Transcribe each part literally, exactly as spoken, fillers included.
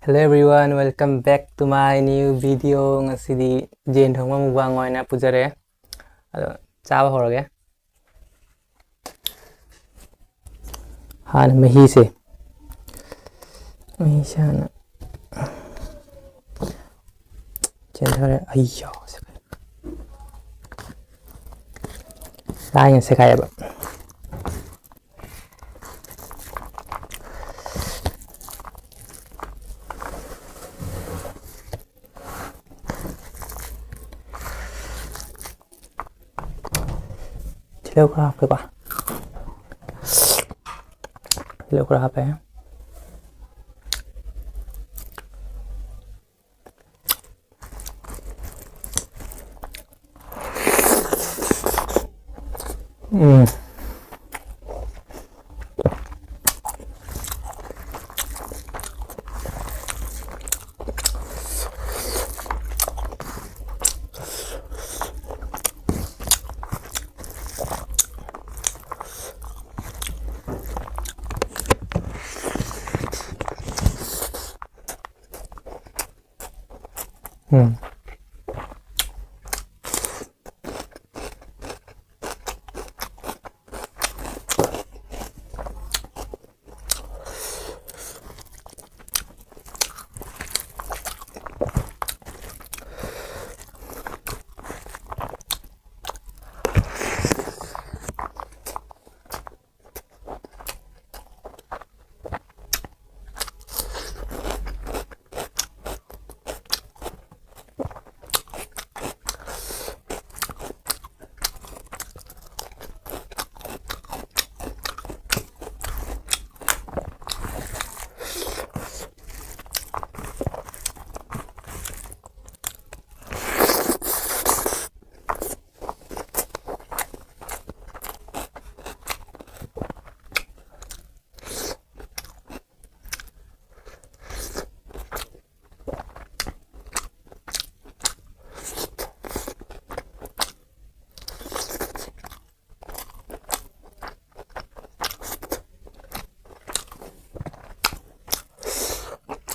Hello everyone, welcome back to my new video. ꯉꯁꯤꯗꯤ ꯌꯦꯟ ꯊꯣꯡꯕ mukbang ꯑꯣꯏꯅ ꯄꯨꯖꯔꯦ꯫ ꯑꯗꯣ ꯆꯥꯕ ꯍꯧꯔꯒꯦ꯫ ꯍꯥꯟꯅ ꯃꯍꯤꯁꯦ, ꯃꯍꯤꯁꯦ ꯍꯥꯟꯅ ꯆꯦꯟꯊꯔꯦ꯫ ꯑꯩꯌꯥ, ꯂꯥꯏꯅ ꯁꯦꯒꯥꯏꯑꯕ꯫ ꯇꯤꯜꯍꯧ ꯈꯔ ꯍꯥꯞꯀꯦꯀꯣ꯫ ꯇꯤꯜꯍꯧ ꯈꯔ ꯍꯥꯞꯄꯦ꯫ ꯎꯝ꯫ ꯎꯝ꯫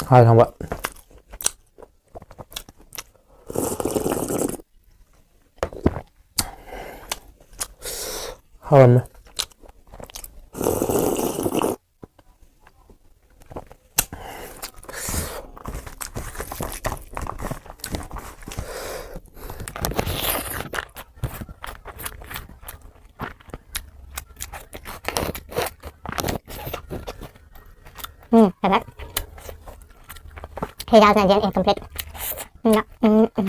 ꯍꯥꯎ ꯊꯣꯡꯕ꯫ ꯍꯥꯎꯔꯝꯃꯦ꯫ ꯎꯝ, ꯐꯖꯩ꯫ ꯍꯤꯗꯥꯛꯅ ꯌꯦꯟ incomplete꯫ ꯎꯝ, ꯎꯝ, ꯎꯝ꯫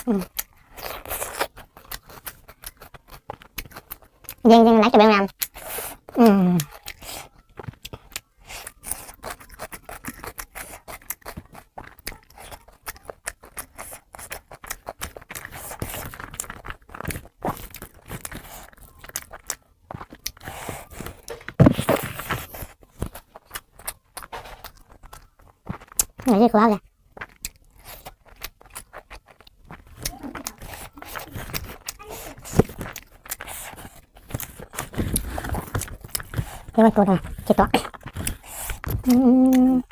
ꯎꯝ꯫ ꯌꯦꯡ ꯌꯦꯡ like ꯇꯧꯕꯤꯌꯨ ꯃꯌꯥꯝ꯫ ꯎꯝ꯫ ꯉꯁꯤ ꯈꯨꯍꯥꯎꯁꯦ꯫ ꯁꯤ ꯃꯣꯏ ꯄꯨꯗꯅ ꯁꯤ ꯇꯣꯛ꯫ ꯎꯝ꯫